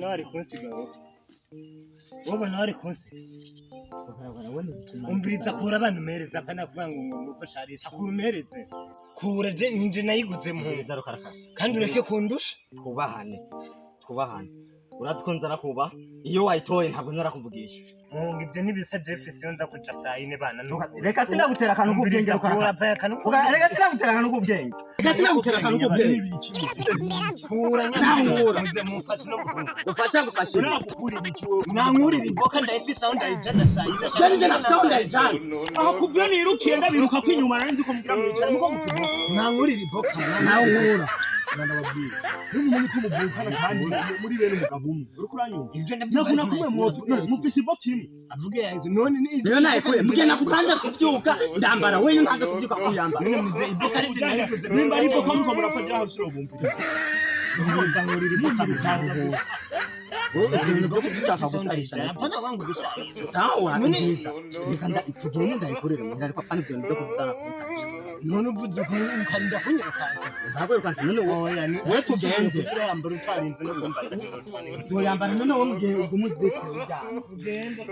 Wobona wari kunsiga wowe, wobona wari kunsiga. Umviriza, kura abantu umereze, apana kuvuga ngo uko sharisha. Kura umereze, kura. Je ninje nayiguze mu Umviriza, rukarakara. Kandi ureke kundusha. Twubahane, twubahane. Urazi ko nzara kuba iyo wayitoye, ntabwo nzara kuvugisha. Mungu, ibyo ntibisa. Jeff, siyo nza kuja saa yine bana. Reka, sinagutera akantu k'ubwenge. Umviriza, Rukarakara. kura paya akantu. Reka, sinagutera akantu k'ubwenge. Reka, sinagutera akantu k'ubwenge. Kura. Nankura. Muze mumfashe no gufunga. Gufasha, gufasha. Urakukura ibiki wowe? Nankurira iboka, ndayifise aho ndayijana saa yine. Jani, njye nafite aho ndayijana. Aho kubyo nirukiye, ndabiruka ko inyuma nari nzi ko mugira mwicara muko mutuvuga. Nankurira iboka. Nawe nkura. Ndababwira, n'umuhungu ko muvukana kandi muri bene umugabo umwe, uriko uranyumva? Ibyo Nakuna kumwe mwoto mufise iboka imwe. Avuge yagize none ni Rero nayikuye mugihe nakukanze kuvyuka ndambara, wewe nkanze kuvyuka kuyambara. None muze, iboka ari nayiguze. Nimba ari iboka muko murapfa, aho sinobumviriza. Nzankurira iboka. Wowe ibyo bintu byo kudushaka gusarisha. Apana wangu gusharisha. Sawa, nziza, reka tugende ndayikorere muhira, ariko apana ibyo bintu byo kudutanga kubisarisha. None uvuze ko ukarinda kunyirukanka? Ntabwo none wowe. Oya, ni Wowe tugende. Yambara utarinze no kumbaza. Uzoyambara none wowe mugihe uguma uzitse ujyana. Tugende.